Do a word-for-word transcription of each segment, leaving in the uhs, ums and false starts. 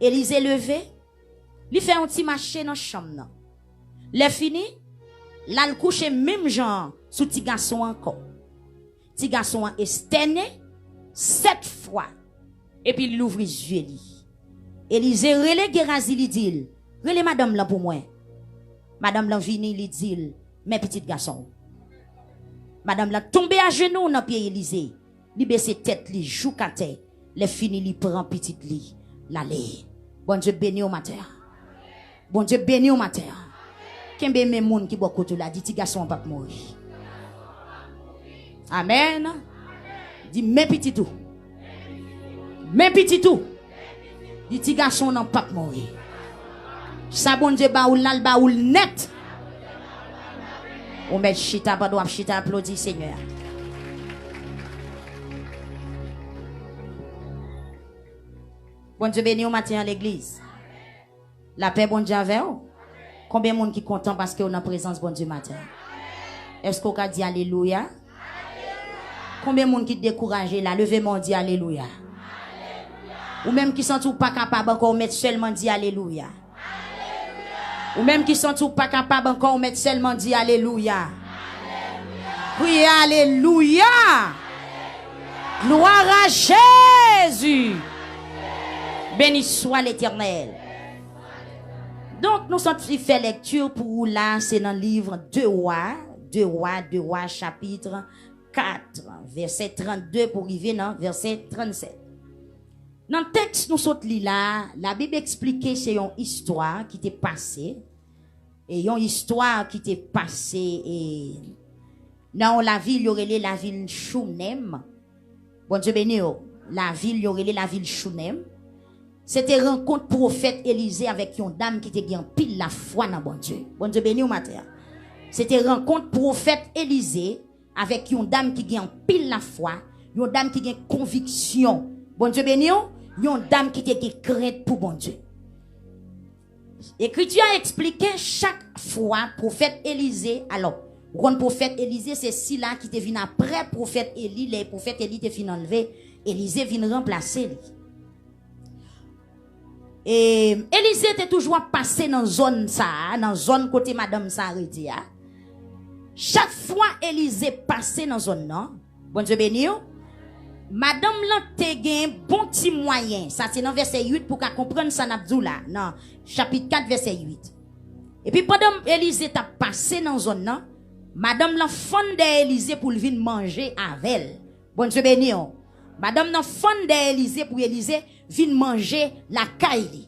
Elize leve, li fè yon ti mache nan chanm nan. Lè fini, l al kouche menm jan an sou ti gason an ankò. Ti gason an estène sèt fwa, epi l louvri zye li. Elize rele Gerazi, li di l, "Rele madanm lan pou mwen." Madanm lan vini, li di l, "Men pitit gason w." Madanm lan tonbe ajenou nan pye Elize. Li bese tèt li jouk atè. Lè fini, li pran pitit li, l ale. Bondye beni w maten an. Bondye beni w maten an. Kenbe men moun ki bò kote w la, di, "Ti gason an p ap mouri." Amèn. Di, "Men pitit ou. Men pitit ou." Di, "Ti gason nan p ap mouri." Sa Bondye ba ou l la, l ba ou l nèt. Ou mèt chita, pandan w ap chita, aplodi Senyè a. Bondye beni w maten an, legliz. Lapè Bondye avè w. Konbyen moun ki kontan paske w nan prezans Bondye maten an? Èske w ka di alelouya? Konbyen moun ki dekouraje la? Leve men w, di alelouya. Ou menm ki santi w pa kapab ankò, ou mèt sèlman di alelouya. Ou menm ki santi w pa kapab ankò, ou mèt sèlman di alelouya. Kriye alelouya. Gloire à Jésus. Béni soit l'Éternel. Donk, nou sot fè lekti pou ou la, se nan liv de Wa, de Wa, de Wa, chapit kat, vèsè trannde pou rive nan vèsè trannsèt. Nan tèks nou sot li la, Labib eksplike se yon istwa ki te pase, e yon istwa ki te pase, e nan yon lavil yo rele lavil Chounem. Bondye beni yo. Lavil yo rele lavil Chounem. Se te rankont pwofèt Elize avèk yon dam ki te gen anpil lafwa nan Bondye. Bondye beni w maten an. Se te rankont pwofèt Elize avèk yon dam ki gen anpil lafwa, yon dam ki gen konviksyon. Bondye beni w, yon dam ki te gen krent pou Bondye. Ekriti a eksplike chak fwa pwofèt Elize, alò, ou konn pwofèt Elize se sila ki te vin apre pwofèt Eli, lè pwofèt Eli te fin anlve, Elize vin ranplase li. E Elize te toujou ap pase nan zòn sa a, nan zòn kote madanm sa a rete a. Chak fwa Elize pase nan zòn nan, Bondye beni w, madanm lan te gen bon ti mwayen. Sa se nan vèsè uit pou w ka konprann sa n ap di w la, nan chapit kat, vèsè uit. Epi pandan Elize t ap pase nan zòn nan, madanm lan fann dèyè Elize pou l vin manje avè l. Bondye beni w. Madanm nan fann dèyè Elize pou Elize vin manje lakay li.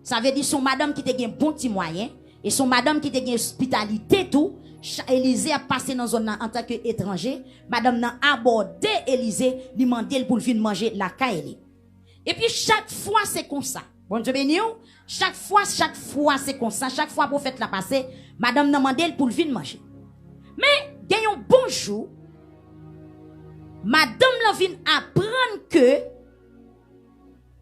Sa vle di se yon madanm ki te gen bon ti mwayen, e se yon madanm ki te gen ospitalite tou. Cha-, Elize ap pase nan zòn nan antanke etranje, madanm nan abòde Elize, li mande l pou l vin manje lakay li. Epi chak fwa se konsa. Bondye beni w. Chak fwa, chak fwa se konsa. Chak fwa pwofèt la pase, madanm nan mande l pou l vin manje. Men, gen yon bon jou, madanm lan vin aprann ke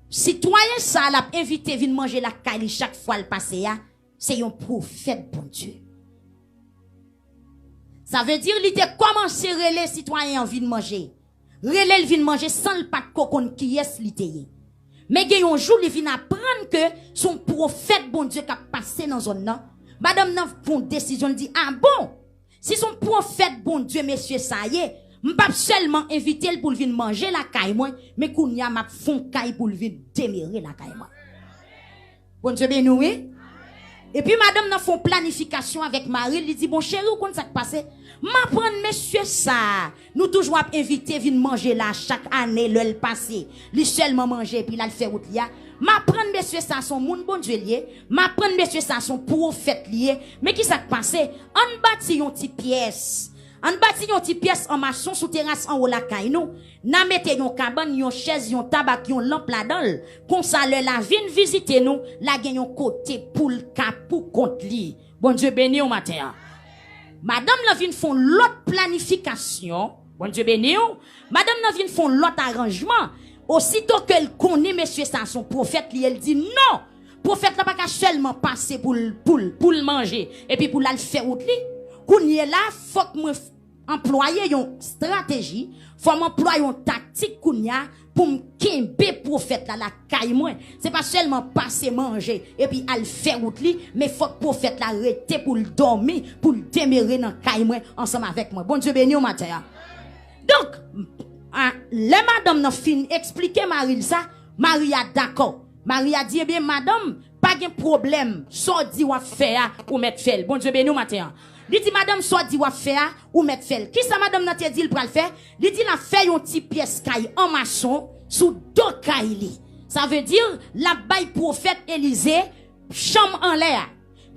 sitwayen sa a l ap envite vin manje lakay li chak fwa l pase a, se yon pwofèt Bondye. Sa vle di li te kòmanse rele sitwayen an vin manje. Rele l vin manje san l pa t ko konn kiyès li te ye. Men gen yon jou li vin aprann ke se yon pwofèt Bondye k ap pase nan zòn nan. Madanm nan fè yon desizyon, l di, "A bon? Si se yon pwofèt Bondye mesye sa a ye, m p ap sèlman envite l pou l vin manje lakay mwen, men kounye a m ap fè yon kay pou l vin demere lakay mwen." Bondye beni w, wi. Epi madanm nan fè yon planifikasyon avèk mari l, li di, "Bon, cheri, ou konn sa k pase? M aprann mesye sa a, nou toujou ap envite vin manje la chak ane lè l pase. Li sèlman manje epi l al fè wout li a. M aprann mesye sa a se yon moun Bondye l ye. M aprann mesye sa a se yon pwofèt li ye. Men ki sa k pase? Ann bati yon ti pyès. Ann bati yon ti pyès an mason sou teras anwo lakay nou. N a mete yon kabann, yon chèz, yon tab ak yon lanp ladan l. Konsa, lè l a vin vizite nou, l a gen yon kote pou l ka pou kont li." Bondye beni w maten an. Madanm lan vin fè yon lòt planifikasyon. Bondye beni w. Madanm nan vin fè yon lòt aranjman. Osito ke l konnen mesye sa a se yon pwofèt li ye, l di, "Non! Pwofèt la pa ka sèlman pase pou l, pou l, pou l manje, epi pou l al fè wout li. Kounye la, fòk mwen f-, anplwaye yon estrateji, fò m anplwaye yon taktik kounye a pou m kenbe pwofèt la lakay mwen. Se pa sèlman pase manje epi al fè wout li, men fòk pwofèt la rete pou l dòmi, pou l demere nan kay mwen ansanm avèk mwen. Bondye beni w maten an. Donk, a, lè madanm nan fin eksplike mari l sa, mari a dakò. Mari a di, ebyen, madanm, pa gen pwoblèm, sa w di w ap fè a, ou mèt fè l. Bondye beni w maten an. Li di, madanm, sa w di w ap fè a, ou mèt fè l. Kisa madanm nan te di l pral fè? Li di l ap fè yon ti pyès kay an mason sou do kay li. Sa vle di, l ap bay pwofèt Elize chanm anlè a.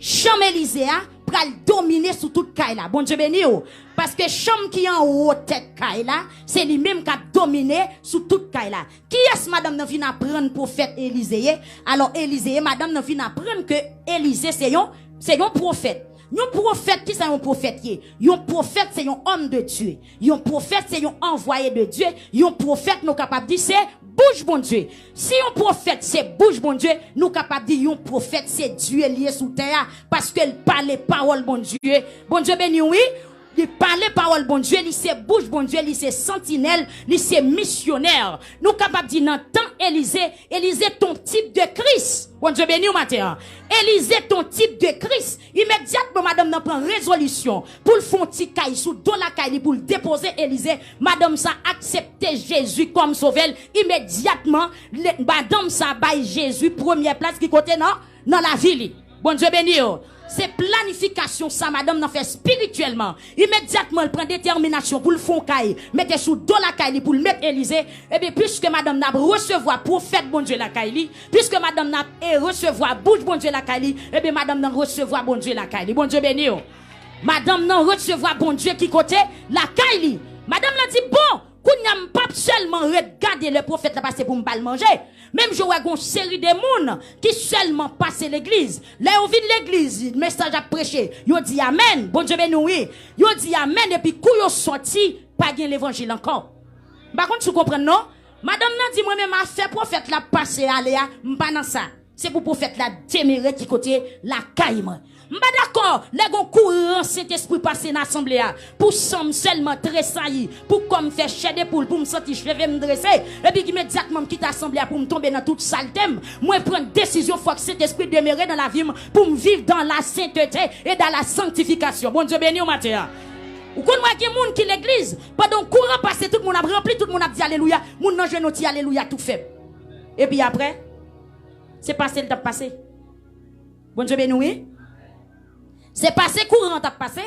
Chanm Elize a pral domine sou tout kay la. Bondye beni w. Paske chanm ki anwo tèt kay la, se li menm k ap domine sou tout kay la. Kiyès madanm nan vin aprann pwofèt Elize ye? Alò, Elize ye, madanm nan vin aprann ke Elize se yon, se yon pwofèt. Yon pwofèt, kisa yon pwofèt ye? Yon pwofèt se yon homme de Dieu. Yon pwofèt se yon envoyé de Dieu. Yon pwofèt, nou kapab di, se bouch Bondye. Si yon pwofèt se bouch Bondye, nou kapab di yon pwofèt se Dye li ye sou tè a, paske l pale pawòl Bondye. Bondye beni w, wi. Li pale pawòl Bondye, li se bouch Bondye, li se santinèl, li se misyonè. Nou kapab di nan tan Elize, Elize t on tip de Kris. Bondye beni w maten an. Elize t on tip de Kris. Imedyatman, madanm nan pran rezolisyon pou l fè on ti kay sou do lakay li pou l depoze Elize. Madanm sa aksepte Jezi kòm sovè l. Imedyatman, le- madanm sa bay Jezi premyè plas ki kote nan, nan lavi li. Bondye beni w. Se planifikasyon sa madanm nan fè espirityèlman. Imedyatman, l pran detèminasyon pou l fè on kay, mete sou do lakay li pou l met Elize. Ebyen, piske madanm nan ap resevwa pwofèt Bondye lakay li, piske madanm nan ap, e, resevwa bouch Bondye lakay li, ebyen, madanm nan resevwa Bondye lakay li. Bondye beni w. Madanm nan resevwa Bondye ki kote? Lakay li. Madanm nan di, bon, kounye a m p ap sèlman ret gade lè pwofèt la pase pou m ba l manje. Menm jan w wè gon seri de moun ki sèlman pase legliz. Lè yo vin legliz, mesaj ap preche, yo di amèn. Bondye beni w, wi. Yo di amèn, epi kou yo sòti, pa gen levanjil ankò. M pa konn si w konprann non. Madanm nan di, mwen menm afè pwofèt la pase ale a, m pa nan sa. Se pou pwofèt la demere ki kote? Lakay mwen. M pa dakò lè gon kouran Sentespri pase nan asanble a, pou san m sèlman tresayi, pou kò m fè chè de poul, pou m santi cheve m drese, epi imedyatman m kite asanble a pou m tonbe nan tout salte m. Mwen pran desizyon, fòk Sentespri demere nan lavi m pou m viv dans la sainteté et dans la sanctification. Bondye beni w maten an. Ou konn wè gen moun ki legliz, pandan yon kouran pase, tout moun ap ranpli, tout moun ap di alelouya, moun nan jwenn yon ti alelouya tou fèb. Epi apre, se pase l t ap pase. Bondye beni w, wi. Se pase kouran an t ap pase.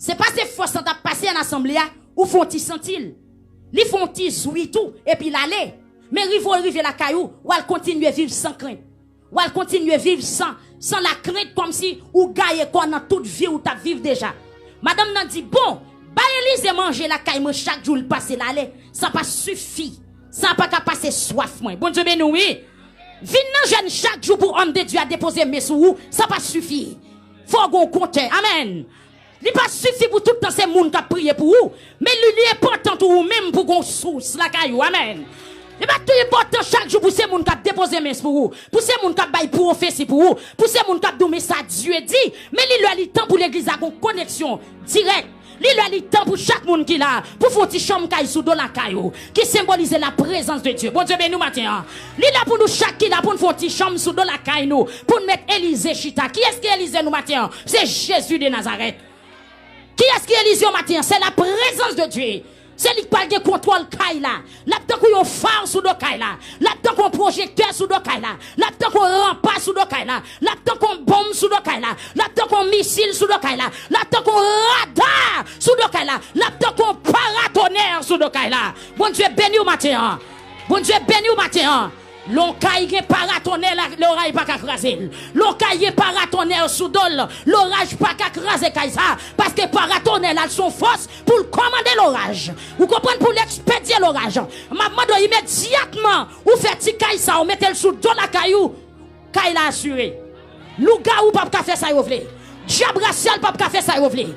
Se pase fòs lan t ap pase an asanble a, ou fè on ti santi l. Li fè on ti zwi tou, epi l ale. Men rive w rive lakay ou, w al kontinye viv san krent. W al kontinye viv san, san lakrent, kòmsi ou gaye kò w nan tout vi w t ap viv deja. Madanm nan di, bon, bay Elize manje lakay mwen chak jou l pase l ale. Sa pa sifi. Sa pa ka pase swaf mwen. Bondye beni w, wi. Vin nan jèn chak jou pou homme de Dieu a depoze men sou ou, sa pa sifi. Fò w gen yon kontè. Amèn. Li pa sifi pou tout tan se moun k ap priye pou ou, men li, li enpòtan tou ou menm pou gon sous lakay ou. Amèn. Li pa tou enpòtan chak jou pou se moun k ap depoze men pou ou, pou se moun k ap bay pwofesi pou ou, pou se moun k ap di w men sa Dye di, men li lè li tan pou legliz la gon koneksyon dirèk. Li lè li tan pou chak moun ki la pou fè yon ti chanm kay sou do lakay ou, ki senbolize la prezans de Dye. Bondye beni w maten an. Li lè pou nou chak ki la pou n fè yon ti chanm sou do lakay nou, pou n met Elize chita. Kiyès ki Elize nou maten an? Se Jezi de Nazarèt. Kiyès ki Elize w maten an? Se la prezans de Dye. Se li k pral gen kontwòl kay la. L ap tankou yon fa sou do kay la. L ap tankou yon pwojektè sou do kay la. L ap tankou yon ranpa sou do kay la. L ap tankou yon bonm sou do kay la. L ap tankou yon misil sou do kay la. L ap tankou yon rada sou do kay la. L ap tankou yon paratonè sou do kay la. Bondye beni w maten an. Bondye beni w maten an. Lè yon kay gen paratonè, la, loray pa ka kraze l. Lè yon kay gen paratonè sou do l, loraj pa ka kraze kay sa, paske paratonè la se yon fòs pou l kòmande loraj. Ou konprann, pou l ekspedye loraj. M ap mande w imedyatman, ou fè ti kay sa, ou mete l sou do lakay ou, kay la asire. Lougawou p ap ka fè sa yo vle. Dyab rasyal p ap ka fè sa yo vle.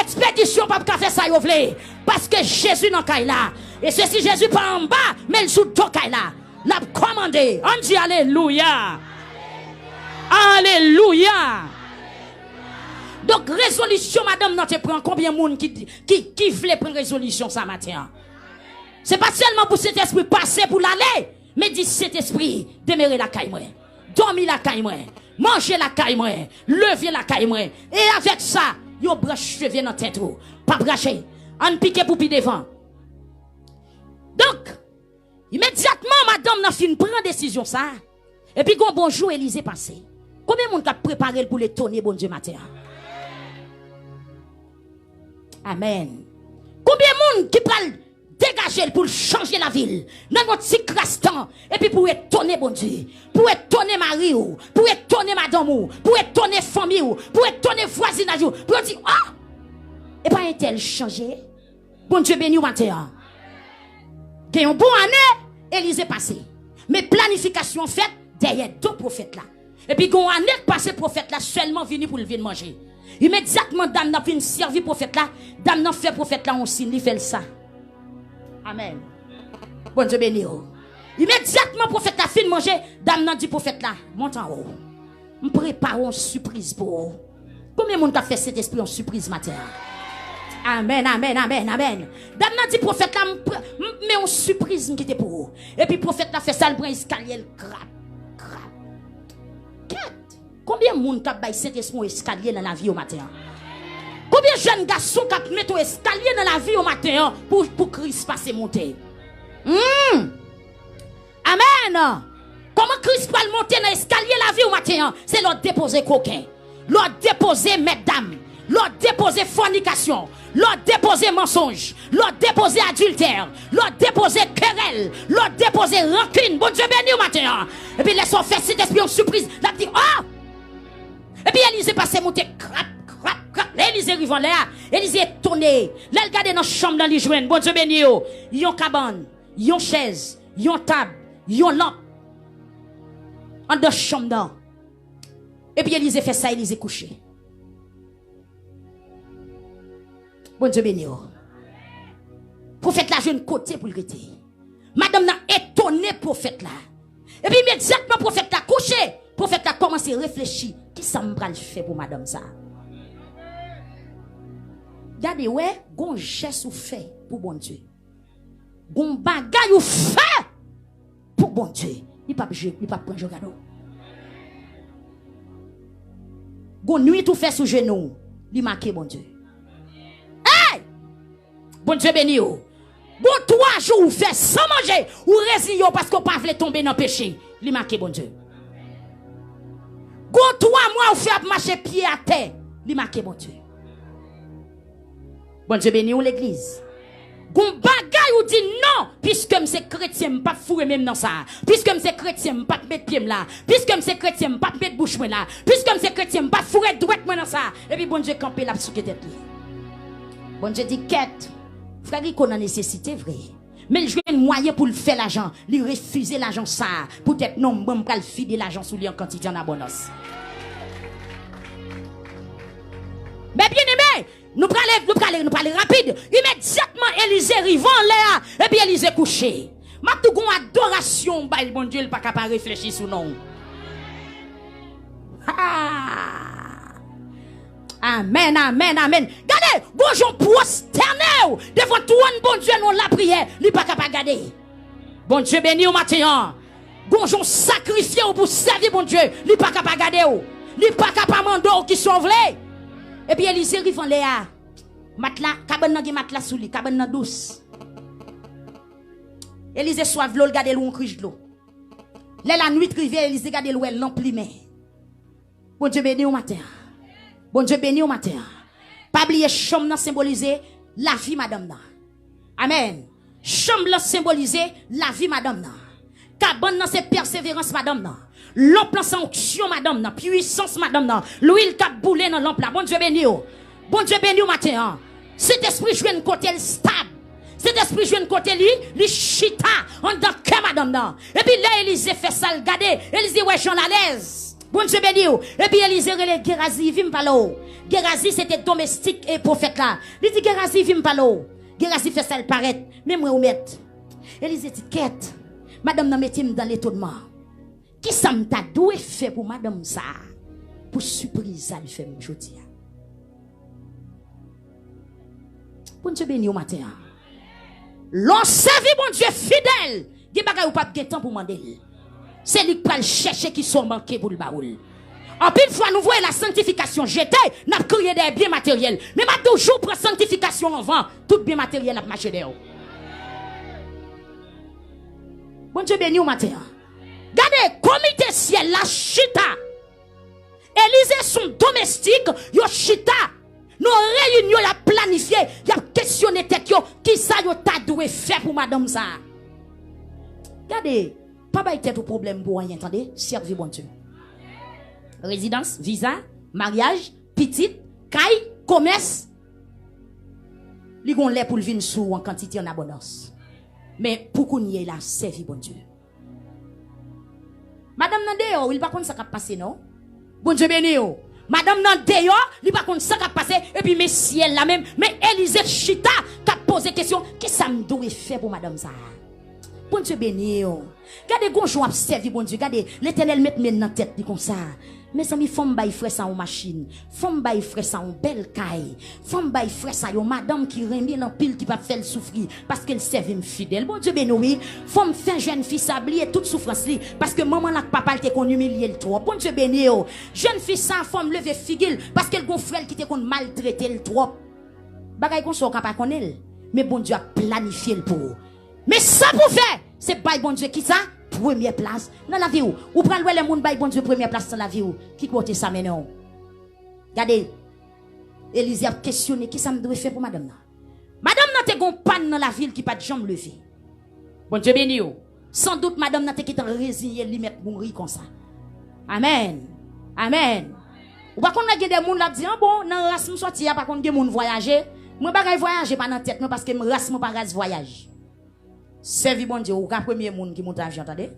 Ekspedisyon p ap ka fè sa yo vle. Paske Jezi nan kay la. E se si Jezi pa anba, men l sou do kay la. L ap kòmande. Ann di alelouya. Alelouya. Donk, rezolisyon madanm nan te pran, konbyen moun ki, ki, ki vle pran rezolisyon sa maten an? Se pa sèlman pou Sentespri pase pou l ale, men di, Sentespri, demere lakay mwen. Dòmi lakay mwen. Manje lakay mwen. Leve lakay mwen. E avèk sa, yon branch cheve nan tèt ou p ap rache. Ann pike pou pi devan. Donk, imedyatman madanm nan fin pran desizyon sa a, epi gon bon jou Elize pase. Konbyen moun k ap prepare l pou l etone Bondye maten an? Amèn. Konbyen moun ki pral degaje l pou l chanje lavi l nan yon ti kras tan, epi pou etone Bondye, pou etone mari w, pou etone madanm ou, pou etone fanmi w, pou etone vwazinaj ou, pou yo di, oh! E pa entèl chanje? Bondye beni w maten an. Gen yon bon ane, Elize pase. Men planifikasyon an fèt dèyè do pwofèt la. Epi gen yon ane k pase, pwofèt la sèlman vini pou l vin manje. Imedyatman dam nan vin sèvi pwofèt la, dam nan fè pwofèt la yon siy, li fè l sa. Amèn. Bondye beni w. Imedyatman pwofèt la fin manje, dam nan di pwofèt la, monte anwo. M prepare yon sipriz pou ou. Konbyen moun k ap fè Sentespri yon sipriz maten an? Amèn, amèn, amèn, amèn. Dam nan di pwofèt la, m pre- m- men yon sipriz m kite pou ou. Epi pwofèt la fè sa, l pran eskalye, l krap, krap. Kèt! Konbyen moun k ap bay Sentespri yon eskalye nan lavi yo maten an? Konbyen jèn gason k ap mete yon eskalye nan lavi yo maten an pou, pou Kris pase monte? Hmm. Amèn. Kòman Kris pral monte nan eskalye lavi w maten an? Se lè w depoze koken, lè w depoze mètdam, lè w depoze fònikasyon, lè w depoze mansonj, lè w depoze adiltè, lè w depoze kerèl, lè w depoze rankin. Bondye beni w maten an. Epi lè sa w fè Sentespri yon sipriz, l ap di, oh! Epi Elize pase monte, krap, krap, krap. Lè Elize rive anlè a, Elize etone. Lè l gade nan chanm nan, li jwenn, Bondye beni w, yon kabann, yon chèz, yon tab, yon lanp anndan chanm nan. Epi Elize fè sa, Elize kouche. Bondye beni w. Pwofèt la jwenn kote pou l rete. Madanm nan etone pwofèt la. Epi imedyatman pwofèt la kouche, pwofèt la kòmanse reflechi, kisa m pral fè pou madanm sa a? Gade, wè, gon jès ou fè pou Bondye. Gon bagay ou fè pou Bondye. Li p ap jwe, li p ap pran jwe gade w. Gon nwit ou fè sou jenou w, li make Bondye. Hey! Bondye beni w. Gon twa jou ou fè san manje, ou reziye w paske w pa vle tonbe nan peche. Li make Bondye. Gon twa mwa ou fè ap mache pye atè. Li make Bondye. Bondye beni w, legliz. Gon bagay ou di non, piske m se kretyen, m p ap foure men m nan sa. Piske m se kretyen, m p ap met pye m la. Piske m se kretyen, m p ap met bouch mwen la. Piske m se kretyen, m p ap foure dwèt mwen nan sa. Epi Bondye kanpe, l ap souke tèt li. Bondye di, kèt, frè Rico nan nesesite vre. Men l jwenn mwayen pou l fè lajan. Li refize lajan sa a. Poutèt non, mwen, m pral vide lajan sou li an kantite, an abondans. Men byeneme, nou prale, nou prale, nou prale rapid. Imedyatman, Elize rive anlè a, epi Elize kouche. M ap di w gon adorasyon w bay Bondye, l pa ka pa reflechi sou non w. Ha! Amèn, amèn, amèn. Gade, gon jan w pwostène w devan twòn Bondye nan lapriyè, li pa ka pa gade. Bondye beni w maten an. Gon jan w sakrifye w pou sèvi Bondye, li pa ka pa gade w. Li pa ka pa mande w kisa w vle. Epi Elize rive anlè a. Matla, kabann nan gen matla sou li, kabann nan dous. Elize swaf dlo, l gade l wè yon krich dlo. Lè lanwit rive, Elize gade l wè lanp limen. Bondye beni w maten an. Bondye beni w maten an. Pa bliye, chanm nan senbolize lavi madanm nan. Amèn. Chanm lan senbolize lavi madanm nan. Kabann nan se pèseverans madanm nan. Lanp lan se onksyon madanm nan, pwisans madanm nan. Lwil k ap boule nan lanp la. Bondye beni w. Bondye beni w maten an. Sentespri jwenn kote l stab. Sentespri jwenn kote li, li chita anndan kè madanm nan. Epi lè Elize fè sa, l gade, Elize wè jan l alèz. Bondye beni w. Epi Elize rele Gerazi, vin m pale w. Gerazi se te domestik e pwofèt la. Li di, Gerazi, vin m pale w. Gerazi fè sa, l parèt. Men mwen ou mèt. Elize di, kèt, madanm nan mete m dan letonman. Kisa m ta dwe fè pou madanm sa a, pou sipriz sa li fè m jodi a? Bondye beni w maten an. Lè w sèvi Bondye fidèl, gen bagay ou p ap gen tan pou mande l. Se li k pral chèche kisa w manke pou l ba ou l. Anpil fwa, nou voye la sanktifikasyon jete, n ap kriye dèyè byen materyèl. Men m ap di w, jou w pran sanktifikasyon anvan, tout byen materyèl ap mache dèyè w. Bondye beni w maten an. Gade, komite syèl la chita. Elize se yon domestik, yo chita. Nan reyinyon, y ap planifye, y ap kesyone tèt yo, kisa yo ta dwe fè pou madanm sa a. Gade, pa bay tèt ou pwoblèm pou anyen, tande, sèvi Bondye. Rezidans, viza, maryaj, pitit, kay, komès. Li gon lè pou l vin sou ou an kantite, an abondans. Men pou kounye a la, sèvi Bondye. Madanm nan deyò, wi, li pa konn sa k ap pase, non. Bondye beni w. Madanm nan deyò, li pa konn sa k ap pase, epi men syèl la menm, men Elize chita, k ap poze kesyon, kisa m dwe fè pou madanm sa a? Bondye beni w. Gade, gon jan w ap sèvi Bondye, gade, Letènèl met men nan tèt li konsa. Mezanmi, fò m bay frè sa yon machin. Fò m bay frè sa yon bèl kay. Fò m bay frè sa yon madanm ki renmen l anpil, ki p ap fè l soufri, paske l sèvi m fidèl. Bondye beni w, wi. Fò m fè jèn fi sa bliye tout soufrans li, paske manman l ak papa l te konn imilye l twòp. Bondye beni w. Jèn fi sa, fò m leve figi l, paske l gon frè l ki te konn maltrete l twòp. Bagay konsa, w ka pa konnen l, men Bondye ap planifye l pou ou. Men sa pou fè, se bay Bondye kisa? Premyè plas nan lavi w. Ou pral wè lè moun bay Bondye premyè plas nan lavi w, ki kote sa mennen w. Gade, Elize ap kesyone, kisa m dwe fè pou madanm nan? Madanm nan te gon pàn nan lavi l ki pa t janm leve. Bondye beni w. Sandout, madanm nan te gentan reziyen li mèt mouri konsa. Amèn. Amèn. Ou pa konn lè gen de moun l ap di, an bon, nan ras m sòti a, pa konn gen moun vwayaje. Mwen, bagay vwayaje pa nan tèt mwen, paske m ras mwen pa ras vwayaj. Sèvi Bondye, ou ka premye moun ki moute avyon, tande.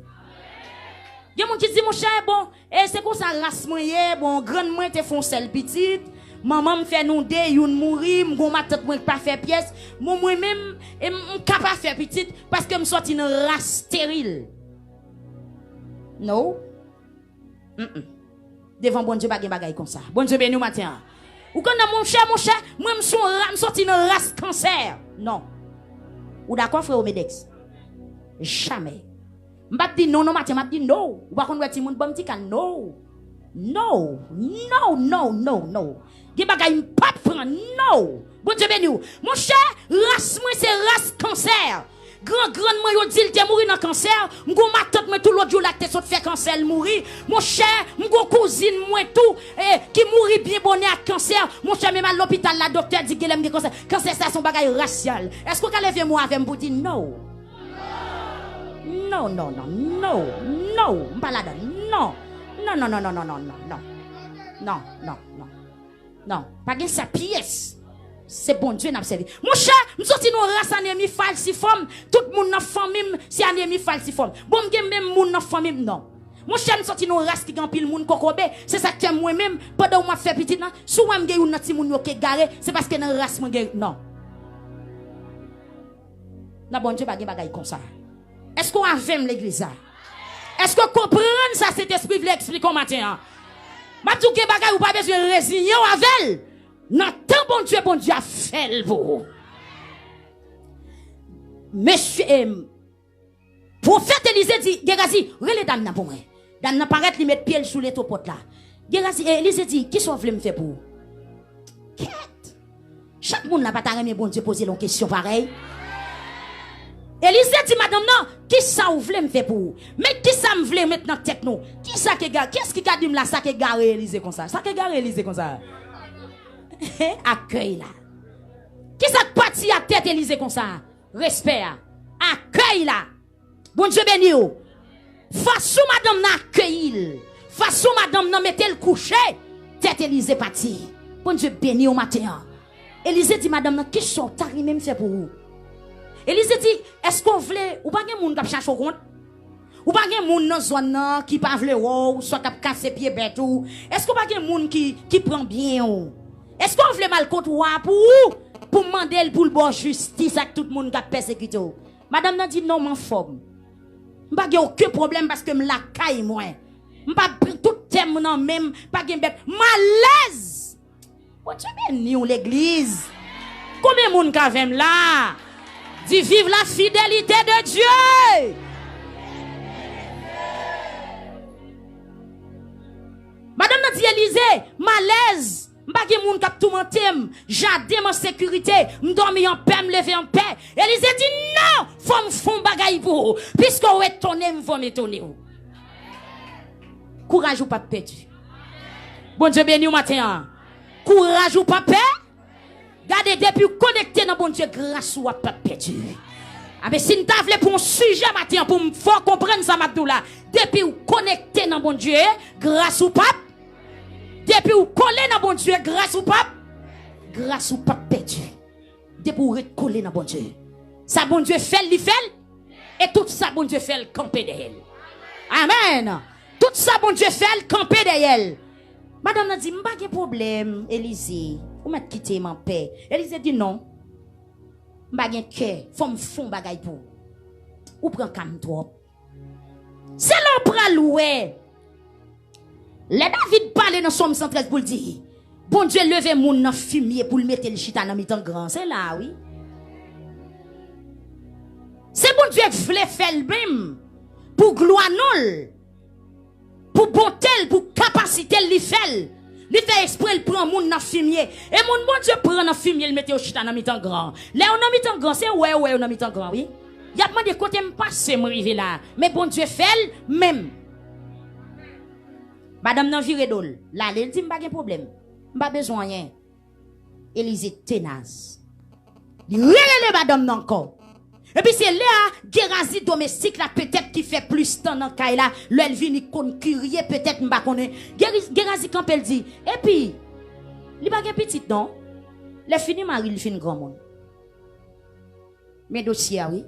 Gen moun ki di, monchè, bon, e se konsa ras mwen ye, bon, grann mwen te fè yon sèl pitit, manman m fè nou de, youn mouri, m gon matant mwen ki pa fè pyès, bon, mwen menm, e m, m ka pa fè pitit, paske m sòti nan ras steril. No. Mm-mm. Devan Bondye pa gen bagay konsa. Bondye beni w maten an. Ou konn nan monchè, monchè, mwen m son ra-, m sòti nan ras kansè. Non. Ou dakò, frè Omedex? Jamè. M p ap di non, non, maten, m ap di no. Ou pa konn wè timoun, ban m ti kal, no. No. No, no, no, no. Gen bagay m p ap pran, no. Bondye beni w. Monchè, ras mwen se ras kansè. Gran grann mwen yo di l te mouri nan kansè. M gon matant mwen tou lòt jou la ki te sot fè kansè l mouri. Monchè, m gon kouzin mwen tou, eh, ki mouri byen bonè ak kansè. Monchè, menm al lopital la, doktè di genlè m gen kansè. Kansè sa se yon bagay rasyal. Èske w ka leve men w avè m pou di no? No, no, no, no, no. M pa ladan. No. No, no, no, no, no, no, no, no. No, no, no, no. Non, pa gen sa pyès. Se Bondye n ap sèvi. Monchè, m soti nan yon ras anemi falsifòm. Tout moun nan fanmi m se anemi falsifòm. Bon, m gen menm moun nan fanmi m, non. Monchè, m soti nan yon ras ki gen anpil moun kokobe. Se sa k fè mwen menm, pandan w m ap fè pitit lan, si w wè m gen youn nan timoun yo k egare, se paske nan ras mwen gen, non. Nan Bondye pa gen bagay konsa. Èske w avè m, legliz la? Èske w konprann sa Sentespri vle eksplike w maten an? M ap di w gen bagay ou pa bezwen reziyen w avè l. Nan tan Bondye, Bondye ap fè l pou ou. Mesye, em, pwofèt Elize di, Gehazi, rele dam nan pou mwen. Dam nan parèt, li met pye l sou leto pòt la. Gehazi, e, Elize di, kisa w vle m fè pou ou? Kèt! Chak moun la pa ta renmen Bondye poze l yon kesyon parèy. Elize di madanm nan, kisa w vle m fè pou ou? Men kisa m vle met nan tèt nou? Kisa k egare? Kiyès ki ka di m la sa k egare Elize konsa? Sa k egare Elize konsa? Akèy la. Kisa k pati ak tèt Elize konsa? Respè a. Akèy la. Bondye beni w. Fason madanm nan akeyi l, fason madanm nan mete l kouche, tèt Elize pati. Bondye beni w maten an. Elize di madanm nan, kisa w ta renmen m fè pou ou? Elize di, èske w vle, ou pa gen moun k ap chache w kont? Ou pa gen moun nan zòn nan ki pa vle wè w, swa k ap kase pye bèt ou? Èske w pa gen moun ki, ki pran byen w? Èske w vle m al kot wa pou ou, pou m mande l pou l ba w jistis ak tout moun k ap pèsekite w? Madanm nan di, non, m anfòm. M pa gen okenn pwoblèm paske m lakay mwen. M pa pran tout tè m nan men m, pa gen bèt. M alèz! Bondye beni w, legliz. Konbyen moun k avè m la? Di, vive la fidélité de Dieu. Madanm nan di Elize, m alèz, m pa gen moun k ap toumante m, jaden m an sekirite, m dòmi anpè, m leve anpè. Elize di, non, fò m fè yon bagay pou ou. Piske w etone m, fò m etone w. Kouraj ou p ap pèdi. Bondye beni w maten an. Kouraj ou p ap pè. Gade, depi w konekte nan Bondye, gras ou ap p ap pèdi. Anben, si n ta vle pran yon sijè maten an pou m fè w konprann sa m ap di w la, depi w konekte nan Bondye, gras ou p ap, depi w kole nan Bondye, gras ou p ap, gras ou p ap pèdi. Depi w ret kole nan Bondye. Sa Bondye fè l, li fè l. E tout sa Bondye fè l, kanpe dèyè l. Amèn. Tout sa Bondye fè l, kanpe dèyè l. Madanm nan di, m pa gen pwoblèm, Elize. Ou mèt kite m anpè. Elize di, non. M pa gen kè. Fò m fè yon bagay pou ou. Ou pran ka m twòp. Se la w pral wè. Lè David pale nan Sòm san trèz pou l di, Bondye leve moun nan fimye pou l mete l chita nan mitan gran, se la a, wi. Se Bondye k vle fè l menm, pou glwa non l, pou bonte l, pou kapasite l, li fè l. Li fè espre l pran moun nan fimye. E moun Bondye pran nan fimye, l mete yo chita nan mitan gran. Lè yo nan mitan gran, se wè yo wè yo nan mitan gran, wi. Y ap mande kote m pase, m rive la. Men Bondye fè l menm. Madanm nan vire do l, l ale, l di, m pa gen pwoblèm. M pa bezwen anyen. Elize tenas. Li rerele madanm nan ankò. Epi se lè a, Gerazi domestik la, petèt ki fè plis tan nan kay la, lè l vini konn kirye, petèt m pa konnen. Geri- Gerazi kanpe, l di, epi, li pa gen pitit non. Lè fini, mari l fin granmoun. Men dosye a, wi.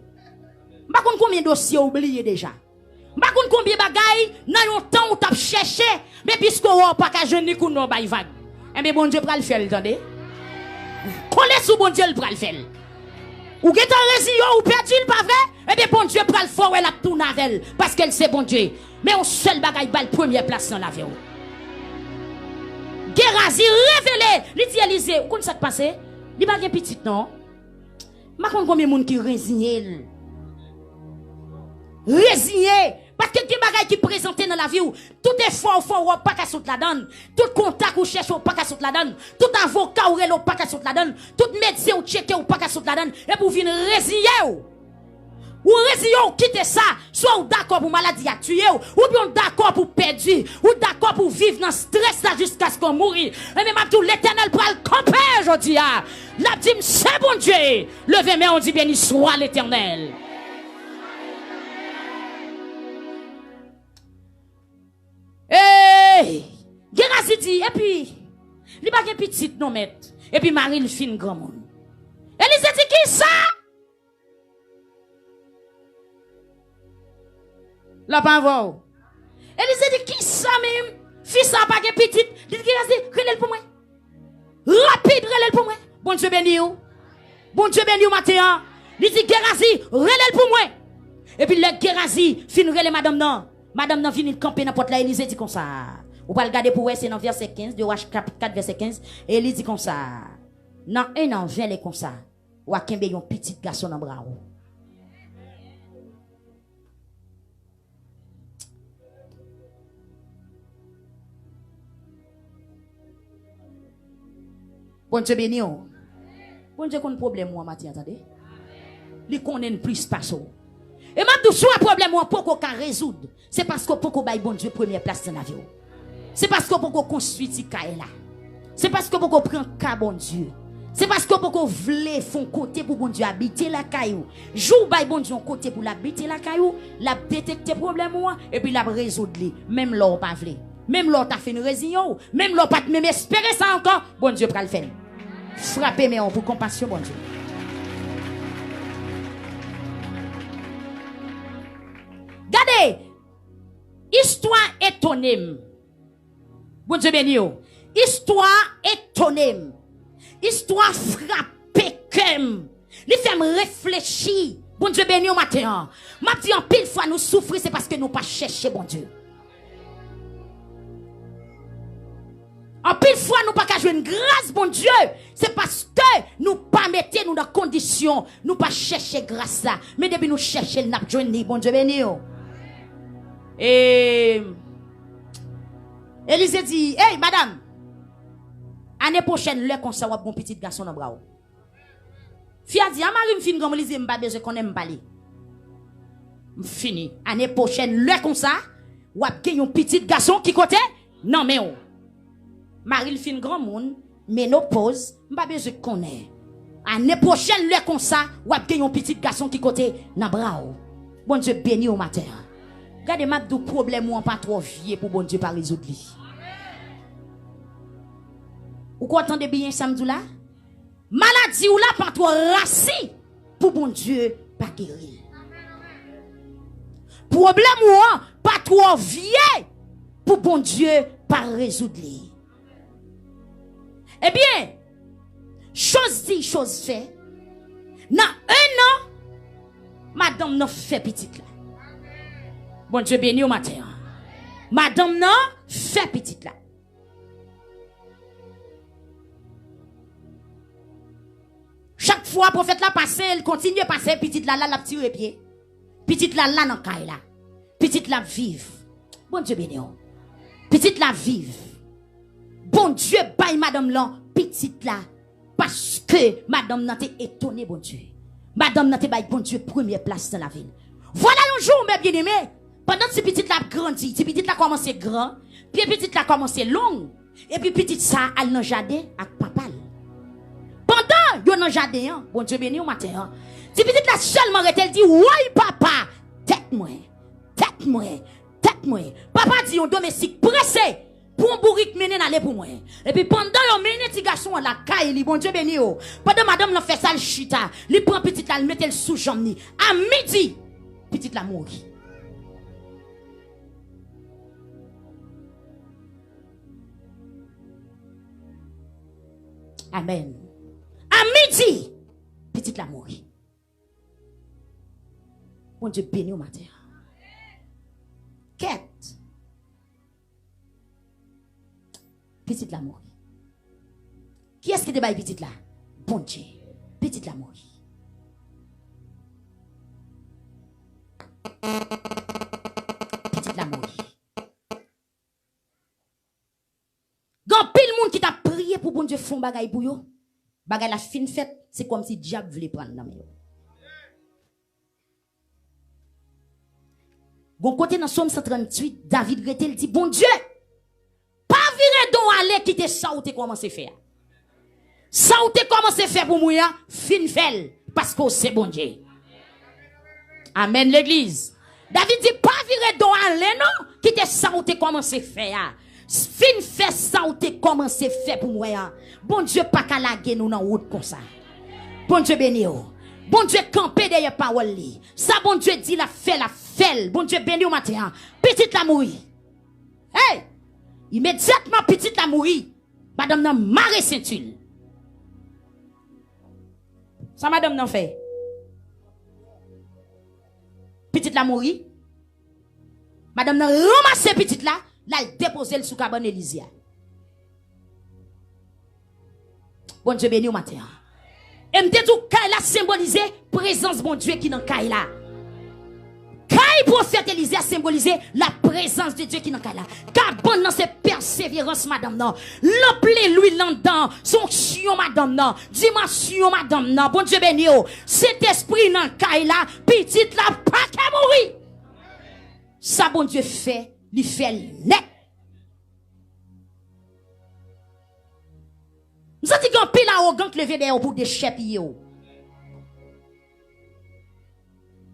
M pa konn konbyen dosye w bliye deja. M pa konn konbyen bagay nan yon tan ou t ap chèche, men piske w wè w pa ka jwenn li kounye a w bay vag. Enben, Bondye pral fè l, tande. Kole sou Bondye, l pral fè l. Ou gentan reziye w, ou pèdi l, pa vre? Enben, Bondye pral fè w wè l ap tounen avè l, paske l se Bondye. Men yon sèl bagay, ba l premyè plas nan lavi w. Gerazi revele, li di Elize, ou konn sa k pase? Li pa gen pitit non. M pa konn konbyen moun ki reziye l. Reziye. Paske gen bagay ki prezante nan lavi w. Tout efò w fè, w pa ka sot ladan l. Tout kontak ou chèche, w pa ka sot ladan l. Tout avoka ou rele, w pa ka sot ladan l. Tout medsen ou tcheke, w pa ka sot ladan l. Epi w vin reziye w. Ou reziye w, kite sa. Swa w dakò pou maladi a tiye w, oubyen w dakò pou pèdi, ou dakò pou viv nan strès la jiskaske w mouri. Enben, m ap di w, Letènèl pral kanpe jodi a. L ap di m, se Bondye. Leve men w, di, beni swa Letènèl. Ey! Gerazi di, epi, li pa gen pitit non, mèt. Epi mari l fin granmoun. Elize di, kisa? L ap avè w. Elize di, kisa menm? Fi sa a pa gen pitit. Li di, Gerazi, rele l pou mwen. Rapid, rele l pou mwen. Bondye beni w. Bondye beni w maten an. Li di, Gerazi, rele l pou mwen. Epi lè Gerazi fin rele madanm nan, madanm nan vini kanpe nan pòt la, Elize di konsa, ou pral gade pou wè, se nan vèsè kenz, de Wa chapit kat, vèsè kenz, e li di konsa, nan en an, vèlè konsa, w a kenbe yon pitit gason nan bra w. Bondye beni w. Bondye konn pwoblèm ou an maten an, tande. Li konnen l plis pase w. E m ap di w, si w wè pwoblèm ou an poko ka rezoud, se paske w poko bay Bondye premyè plas nan lavi w. Se paske w poko konstwi ti kay la. Se paske w poko pran ka Bondye. Se paske w poko vle fè yon kote pou Bondye abite lakay ou. Jou w bay Bondye yon kote pou l abite lakay ou, l ap detekte pwoblèm ou an, epi l ap rezoud li, menm lè w pa vle. Menm lè w ta fin reziye w, menm lè w pa t menm espere sa ankò, Bondye pral fè l. Frape men w pou konpasyon Bondye. Gade, istwa etone m. Bondye beni w. Istwa etone m. Istwa frape kè m. Li fè m reflechi. Bondye beni w maten an. M ap di, anpil fwa nou soufri, se paske nou pa chèche Bondye. Anpil fwa nou pa ka jwenn gras Bondye, se paske nou pa mete nou nan kondisyon, nou pa chèche gras la. Men depi nou chèche l, n ap jwenn li. Bondye beni w. E Elize di, "Ey, madanm, ane pwochèn, lè konsa, w ap gen yon pitit gason nan bra w." Fi a di, "A, mari m fin granmoun." Li di, "M pa bezwen konnen, m pale. M fini. Ane pwochèn, lè konsa, w ap gen yon pitit gason ki kote? Nan men w." Mari l fin granmoun, menopoz, m pa bezwen konnen. Ane pwochèn, lè konsa, w ap gen yon pitit gason ki kote? Nan bra w. Bondye beni w maten an. Gade, m ap di w, pwoblèm ou an pa twò vye pou Bondye pa rezoud li. Ou kwè w tande byen sa m di w la? Maladi w la pa twò rasi pou Bondye pa geri l. Pwoblèm ou an pa twò vye pou Bondye pa rezoud li. Ebyen, choz di, choz fè. Nan en an, madanm nan fè pitit la. Bondye beni w maten an. Madanm nan fè pitit la. Chak fwa pwofèt la pase, l kontinye pase, pitit la la, l ap tire pye. Pitit la la nan kay la. Pitit la ap viv. Bondye beni w. Pitit la ap viv. Bondye bay madanm lan pitit la paske madanm nan te etone Bondye. Madanm nan te bay Bondye premyè plas nan lavi l. Vwala yon jou, mè byeneme, pandan ti pitit la ap grandi, ti pitit la kòmanse gran, pye pitit la kòmanse long, epi pitit sa a al nan jaden ak papa l. Pandan yo nan jaden an, Bondye beni w maten an, ti pitit la sèlman rete, l di, "Woy papa, tèt mwen, tèt mwen, tèt mwen." Papa di, "Yon domestik prese, pran bourik, mennen n ale pou mwen." Epi pandan yo mennen ti gason an lakay li, Bondye beni yo. Pandan madanm lan fè sa, l chita, li pran pitit la, l mete l sou janm li. A midi, pitit la mouri. Amèn. A midi, pitit la mouri. Bondye beni w maten an. Kèt. Pitit la mouri. Kiyès ki te bay pitit la? Bondye. Pitit la mouri. Pitit la mouri. Gen anpil moun ki t ap priye pou Bondye fè yon bagay pou yo. Bagay la fin fèt, se kòmsi dyab vle pran l nan men yo. Gon kote nan Sòm san tranntuit, David rete, l di, "Bondye, pa vire do w ale, kite sa w te kòmanse fè a. Sa w te kòmanse fè pou mwen an, fin fè l, paske w se Bondye." Amèn, legliz. David di, "Pa vire do w ale non, kite sa w te kòmanse fè a. Fin fè sa w te kòmanse fè pou mwen an." Bondye pa ka lage nou nan wout konsa. Bondye beni w. Bondye kanpe dèyè pawòl li. Sa Bondye di l ap fè, l ap fè l. Bondye beni w maten an. Pitit la mouri. Hey! Imedyatman pitit la mouri, madanm nan mare senti l. Sa madanm nan fè? Pitit la mouri. Madanm nan ranmase pitit la, l al depoze l sou kabann Elize a. Bondye beni w maten an. E m te di w, kay la senbolize prezans Bondye ki nan kay la. Kay pwofèt Elize a senbolize la prezans de Dye ki nan kay la. Kabann nan se pèseverans madanm nan. Lanp lilwil anndan, se onksyon madanm nan, dimansyon madanm nan. Bondye beni w. Sentespri nan kay la, pitit la pa ka mouri. Sa Bondye fè, li fè l nèt. M santi gen anpil awogan k leve dèyè w pou dechèpiye w.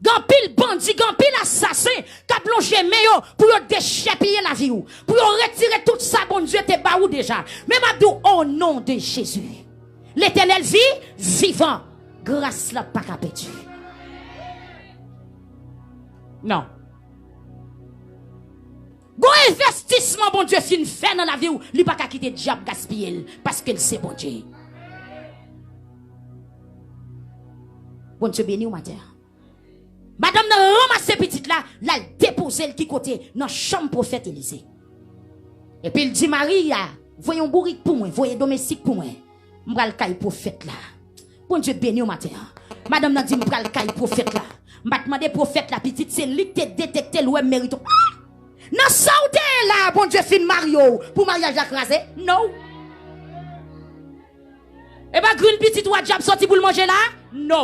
Gen anpil bandi, gen anpil asasen k ap lonje men yo pou yo dechèpiye lavi w, pou yo retire tout sa Bondye te ba ou deja. Men m ap di w, o non de Jezi, Letènèl vi, vivan, gras la pa ka pèdi. Non. Gon envestisman Bondye fin fè nan lavi w, li pa ka kite dyab gaspiye l, paske l se Bondye. Bondye beni w maten an. Madanm nan ranmase pitit la, l al depoze l ki kote? Nan chanm pwofèt Elize. Epi l di mari a, Voye yon bourik pou mwen, voye domestik pou mwen. M pral kay pwofèt la. Bondye beni w maten an. Madanm nan di m pral kay pwofèt la. M pa t mande pwofèt la pitit, se li k te detekte l wè m merite w. Ah! Nan sa w te ye la, Bondye fin marye w pou maryaj la kraze? No. E pa grenn pitit ou a dyab sòti pou l manje la? No.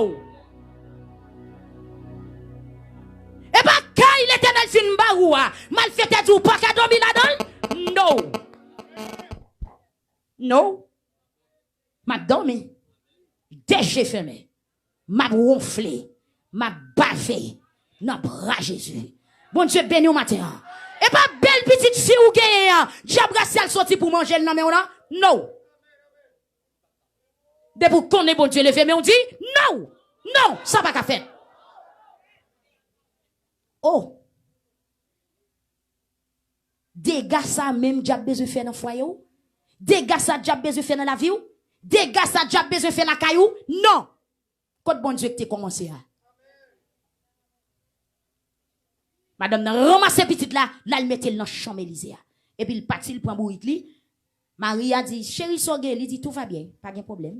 E pa kay Letènèl fin ba ou a, malfetè di ou pa ka dòmi ladan l? No. No. M ap dòmi. De je fèmen. M ap wonfle. M ap bave nan bra Jezi. Bondye beni w maten an. E pa bèl pitit fi ou genyen an, dyab rasyal sòti pou manje l nan men w lan? No. Depi w konnen Bondye leve men w di, no! No! Sa pa ka fèt. Oh! Dega sa menm dyab bezwen fè nan fwaye w? Dega sa dyab bezwen fè nan lavi w? Dega sa dyab bezwen fè lakay ou? Non! Kot Bondye ki te kòmanse a? Madanm nan ranmase pitit la, l al mete l nan chanm Elize a. Epi l pati, l pran bourik li. Mari a di, cheri, sa w gen? Li di, tout va byen, pa gen pwoblèm.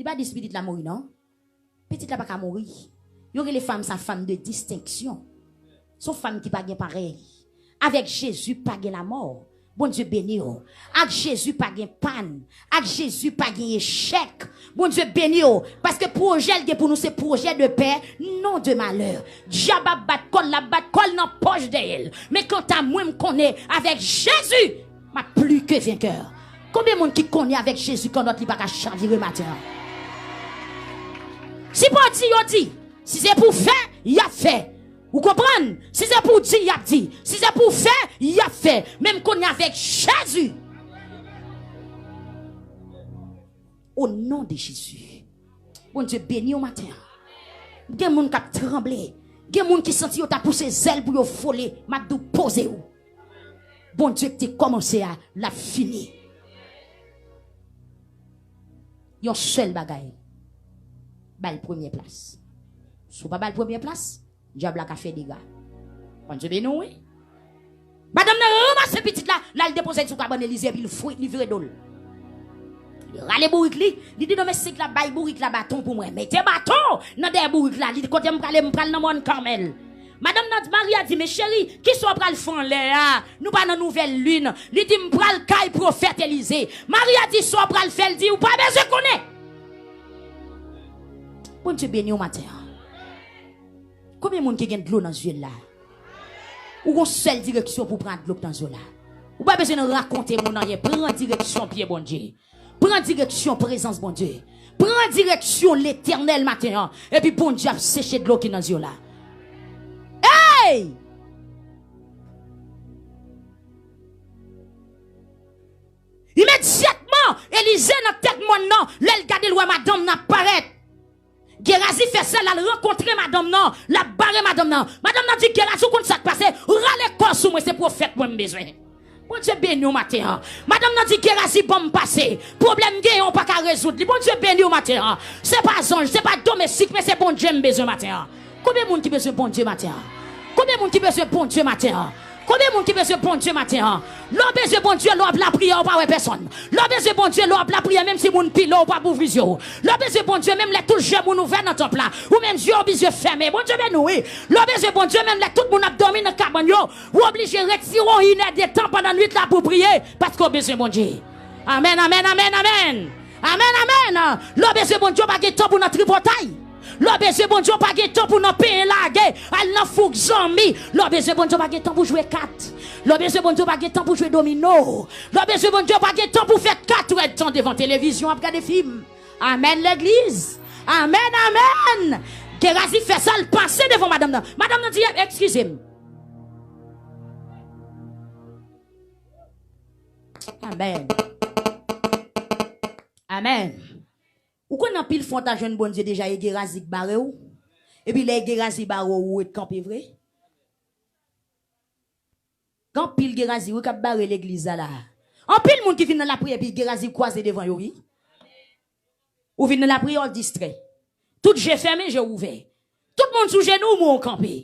Li pa di si pitit la mouri, non. Pitit la pa ka mouri. Yo rele fanm sa fanm de distenksyon. Se yon fanm ki pa gen parèy. Avèk Jezi, pa gen lanmò. Bondye beni w. Ak Jezi, pa gen pàn. Ak Jezi, pa gen echèk. Bondye beni w. Paske pwojè l gen pou nou, se pwojè de pè, non de malè. Dyab ap bat kò l, l ap bat kò l nan pòch dèyè l. Men kanta mwen, m konnen, avèk Jezi, m ap pli ke venkè. Konbyen moun ki konnen avèk Jezi, kanòt li pa ka chavire maten an? Si pou di, yo di. Si se pou fè, y ap fè. Ou konprann? Si se pou di, y ap di. Si se pou fè, y ap fè. Men m konnen avèk Jezi. O non de Jezi. Bondye beni w maten an. Gen moun k ap tranble. Gen moun ki santi yo ta pouse zèl pou yo vole. M ap di w poze w. Bondye ki te kòmanse a, l ap fini. Yon sèl bagay. Ba l premye plas. Si w pa ba l premye plas, dyab la ka fè dega. Bondye beni w, wi. Madanm nan ranmase pitit la, l al depoze l sou kabann Elize, epi l fwi, li vire do l. Li rale bourik li, li di domestik la, bay bourik la baton pou mwen. Mete baton nan dèyè bourik la. Li di, kote m prale, m pral nan mòn Kamèl. Madanm nan, Mari a di, men cheri, kisa w pral fè anlè a? Nou pa nan nouvèl lin. Li di, m pral kay pwofèt Elize. Mari a di, sa w pral fè? L di, ou pa bezwen konnen. Bondye beni w maten an. Konbyen moun ki gen dlo nan zye l la? Ou gon sèl direksyon pou pran dlo k nan zye w la. Ou pa bezwen rakonte moun anyen. Pran direksyon pye Bondye. Pran direksyon prezans Bondye. Pran direksyon Letènèl maten an. Epi Bondye ap seche dlo ki nan zye w la. Hey! Imedyatman, Elize nan tèt mòn nan, lè l gade, l wè madanm nan ap parèt. Gerazi fè sa, l al rankontre madanm nan, l ap bare madanm nan. Madanm nan di, Gerazi, ou konn sa k pase? Rale kò sou mwen, se pwofèt mwen m bezwen. Bondye beni w maten an. Madanm nan di, Gerazi, ban m pase. Pwoblèm genyen, ou pa ka rezoud li. Bondye beni w maten an. Se pa zanj, se pa domestik, men se Bondye m bezwen maten an. Konbyen moun ki bezwen Bondye maten an? Konbyen moun ki bezwen Bondye maten an? Konbyen moun ki bezwen Bondye maten an? Lè w bezwen Bondye, lè w ap lapriyè, ou pa wè pèsonn. Lè w bezwen Bondye, lè w ap lapriyè, menm si moun pile w, ou p ap ouvri zye w. Lè w bezwen Bondye, menm lè tout je moun ouvè nan tanp la, ou menm zye w bezwen fèmen. Bondye beni w, wi. Lè w bezwen Bondye, menm lè tout moun ap dòmi nan kabann yo, ou oblije retire w yon inèdtan pandan nwit la pou w priye, paske w bezwen Bondye. Amèn, amèn, amèn, amèn. Amèn, amèn. Lè w bezwen Bondye, w pa gen tan pou nan tripotay. Lè w bezwen Bondye, w pa gen tan pou nan penyen lage, al nan fouk zanmi. Lè w bezwen Bondye, w pa gen tan pou jwe kat. Lè w bezwen Bondye, w pa gen tan pou jwe domino. Lè w bezwen Bondye, w pa gen tan pou fè katrèdtan devan televizyon ap gade fim. Amèn, legliz. Amèn, amèn. Gerazi fè sa, l pase devan madanm nan. Madanm nan di, eskize m. Amèn. Amèn. Ou konn anpil fwa w ta jwenn Bondye deja e Gerazi k bare w. Epi lè e Gerazi bare w, ou ret kanpe vre. Gen anpil Gerazi, wi, k ap bare legliz la la. Anpil moun ki vin nan lapriyè, epi Gerazi kwaze devan yo, wi. Ou vin nan lapriyè, w distrè. Tout je fèmen, je ouvè. Tout moun sou jenou, ou kanpe.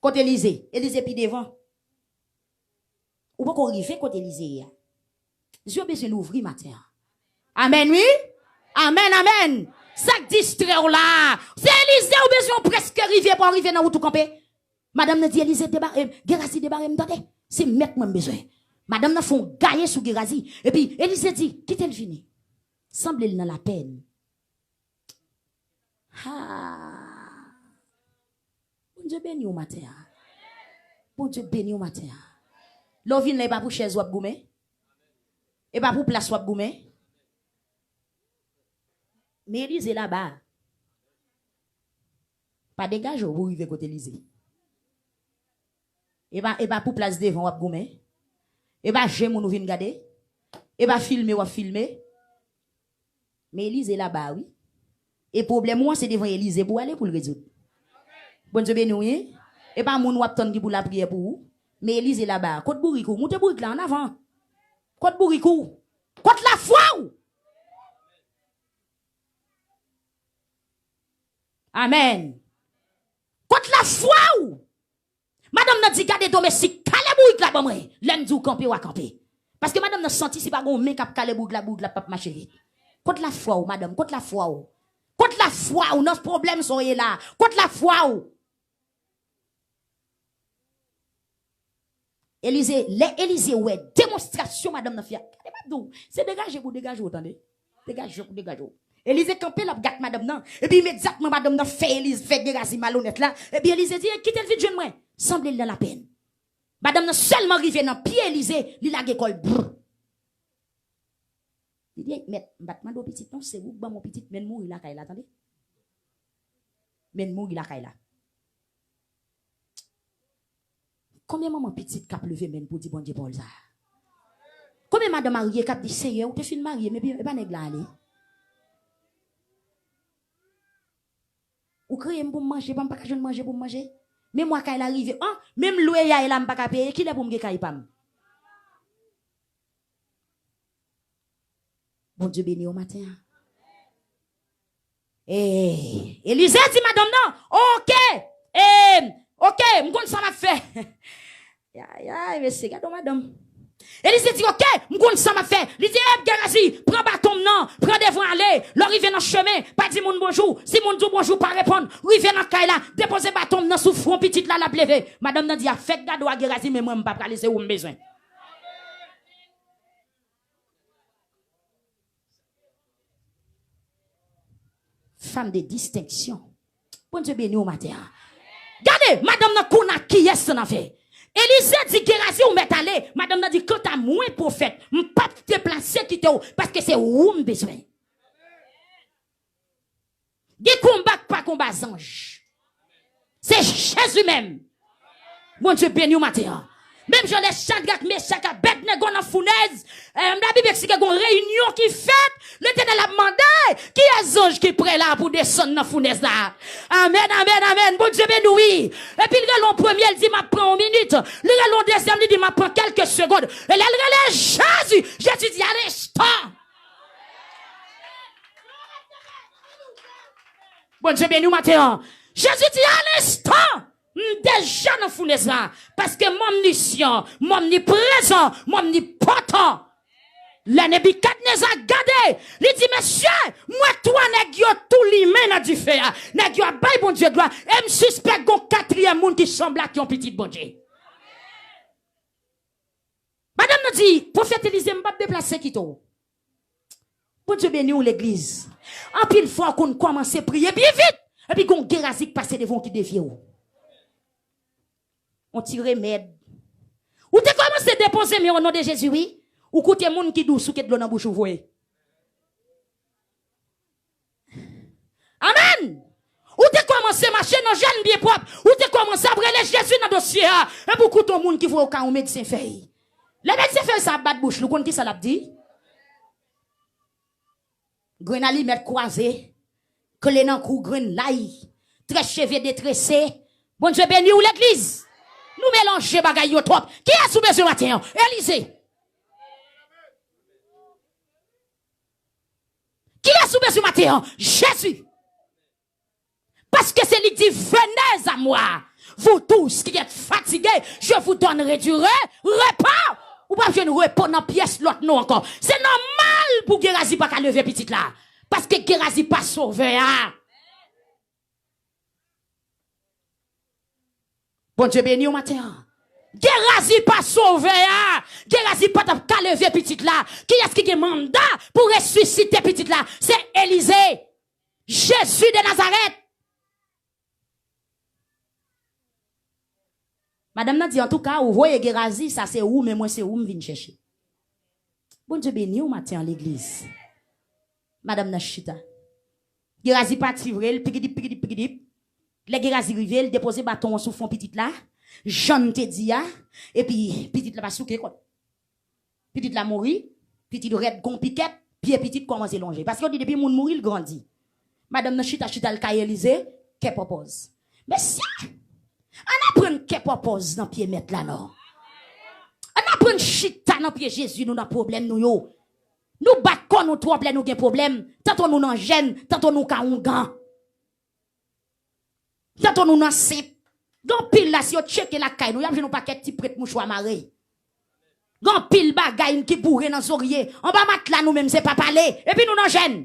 Kote Elize? Elize pi devan. Ou poko rive kote Elize ye a. Zye w bezwen louvri maten an. Amèn, wi. Amèn, amèn. Sa k distrè w la? Se Elize ou bezwen, ou prèske rive, pa w rive nan wout ou kanpe. Madanm nan di Elize, deba, eh, Gerazi, debare m, tande. Se mèt mwen m bezwen. Madanm nan fè yon gaye sou Gerazi. Epi Elize di, kite l vini. Sanble l nan lapèn. Ha! Bondye beni w maten an. Bondye beni w maten an. Lè w vin la, e pa pou chèz w ap goumen. E pa pou plas w ap goumen. Men Elize laba a. Pa degaje w pou w rive kote Elize. E pa, e pa pou plas devan w ap goumen. E pa je moun ou vin gade. E pa filme w ap filme. Men Elize laba a, wi. E pwoblèm ou an, se devan Elize pou w ale pou l rezoud. Bondye beni w, wi. E pa moun w ap tann ki pou lapriyè pou ou. Men Elize laba a. Kot bourik ou? Moute bourik la, ann avan. Kot bourik ou? Kot lafwa w? Amèn. Kot lafwa w? Madanm nan di, gade domestik, kale bourik la ban mwen. Lè m di w kanpe, w a kanpe. Paske madanm nan santi si pa gen yon men k ap kale bourik la, bourik la p ap mache ret. Kot lafwa w, madanm? Kot lafwa w? Kot lafwa w nan pwoblèm sa w ye la? Kot lafwa w? Elize, lè Elize wè demonstrasyon madanm nan fè a, gade m ap di w, se degaje pou degaje w, tande. Degaje w pou degaje w. Elize kanpe, l ap gad madanm nan. Epi imedyatman madanm nan fè Elize, fè Gerazi malonèt la. Epi Elize di, kite l vin jwenn mwen. Sanble l nan lapèn. Madanm nan sèlman rive nan pye Elize, li lage kò l. Brr. Li di, mèt, m pa t mande w pitit non, se ou k ban m yon pitit, men l mouri lakay la, tande. Men l mouri lakay la. Konbyen manman pitit k ap leve men l pou di Bondye pawòl sa a? Konbyen madanm marye k ap di, Seyè, ou te fin marye m, epi e pa nèg la ale? Ou kreye m pou m manje, pa m pa ka jwenn manje pou m manje? Men mwa kay la rive, an, menm lwe yay la m pa ka peye, kilè pou m gen kay pa m? Bondye beni w maten an. E, Elize di madanm nan, oke, e, oke, m konn sa m ap fè. Yayay, mesye, gade yon madanm. Elize di, oke, m konn sa m ap fè. Li di, ep, Gerazi, pran baton m nan, pran devan ale. Lè w rive nan chemen, pa di moun bonjou. Si moun di w bonjou, pa reponn. Rive nan kay la, depoze baton m nan sou fwon pitit la, l ap leve. Madanm nan di, a fèk gade w a Gerazi, men mwen, m pa prale, se ou m bezwen. Fanm de distenksyon. Bondye beni w maten an. Gade, madanm nan konn ak kiyès l ann afè. Elize di Gerazi ou mèt ale. Madanm nan di, kanta mwen pwofèt, m p ap deplase kite w, paske se ou m bezwen. Gen konba k pa konba zanj. Se Jezi menm. Bondye beni w maten an. Menm jan lè Chadrak, Mechak, Abèdnego nan founèz, eh, m nan Bib eksplike gon reyinyon ki fèt, Letènèl ap mande, kiyès zanj ki prè la pou desann nan founèz la? Amèn, amèn, amèn. Bondye beni w, wi. Epi l rele yon premye, l di, m ap pran yon minit. Li rele yon dezyèm, li di, m ap pran kèlke segonn. E lè l rele Jezi, Jezi di, aletan. Bondye beni w maten an. Jezi di, aletan, m deja nan founèz la, paske m omnisyan, m omniprezan, m omnipotan. Lè Nebikadneza gade, li di, mesye, m wè twa nèg yo tou limen nan dife a. Nèg yo ap bay Bondye glwa, e m sispèk gon katriyèm moun ki sanble ak yon pitit Bondye. Madanm nan di, pwofèt Elize, m p ap deplase kite w. Bondye beni w, legliz. Anpil fwa, w konn kòmanse priye byen vit, epi gon Gerazi k pase devan w ki devye w. On ti remèd. Ou te kòmanse depoze men w, o non de Jezi, wi. Ou koute moun ki dous, ou ket dlo nan bouch ou voye. Amèn! Ou te kòmanse mache nan jèn byen pwòp. Ou te kòmanse ap rele Jezi nan dosye a. Epi w koute yon moun ki voye w kay yon medsen fèy. Lè medsen fèy sa ap bat bouch li, ou konn kisa l ap di? Grenn alimèt kwaze, kle nan kou, grenn lay, trè cheve detrese. Bondye beni w, legliz. Nou melanje bagay yo twòp. Kiyès ou bezwen maten an? Elize. Kiyès ou bezwen maten an? Jezi. Paske se li ki di, venez à moi, vous tous qui êtes fatigués, je vous donnerai du re-, repos. Ou p ap jwenn repo nan pyès lòt non ankò. Se nòmal pou Gerazi pa ka leve pitit la. Paske Gerazi pa sovè a. Bondye beni w maten an. Gerazi pa sovè a. Gerazi pa t ap ka leve pitit la. Kiyès ki gen manda pou resisite pitit la? Se Elize. Jezi de Nazarèt. Madanm nan di, antouka, ou voye Gerazi, sa se ou, men mwen se ou m vin chèche. Bondye beni w maten an legliz. Madanm nan chita. Gerazi pati vre, l pigidip, pigidip, pigidip. Lè Gerazi rive, l depoze baton an sou fwon pitit la, jan n te di a, epi pitit la pa souke kò l. Pitit la mouri, pitit rèd kon pikèt, pye pitit kòmanse lonje. Paske yo di depi moun mouri, l grandi. Madanm nan chita, chita, l kay Elize, kè pòpòz. Mesye, ann aprann kè pòpòz nan pye mèt la non. Ann aprann chita nan pye Jezi nou nan pwoblèm nou yo. Nou bat kò nou twòp lè nou gen pwoblèm, tanto nou nan jèn, tanto nou ka oungan. Tanto nou nan sent. Gen anpil la, si yo tcheke lakay nou, y ap jwenn yon pakèt ti prèt mouchwa mare. Gen anpil bagay ki boure nan zorye. Anba matla nou menm, se pa pale. Epi nou nan jèn.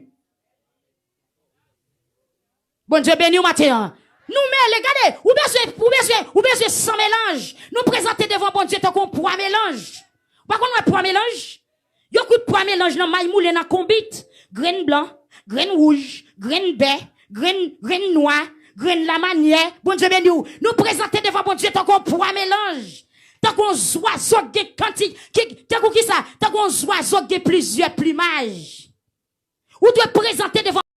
Bondye beni w maten an. Nou mele, gade, ou bezwen, ou bezwen, ou bezwen san melanj. Nou prezante devan Bondye tankou yon pwa melanj. Ou pa konn wè pwa melanj? Yo kout pwa melanj nan may moulen nan konbit. Grenn blan, grenn wouj, grenn bè, grenn, grenn nwa, grenn lamanyè. Bondye beni w. Nou prezante devan Bondye tankou yon pwa melanj. Tankou yon zwazo ki gen kanti, ki, tankou kisa? Tankou yon zwazo ki gen plizyè plimaj. Ou dwe prezante devan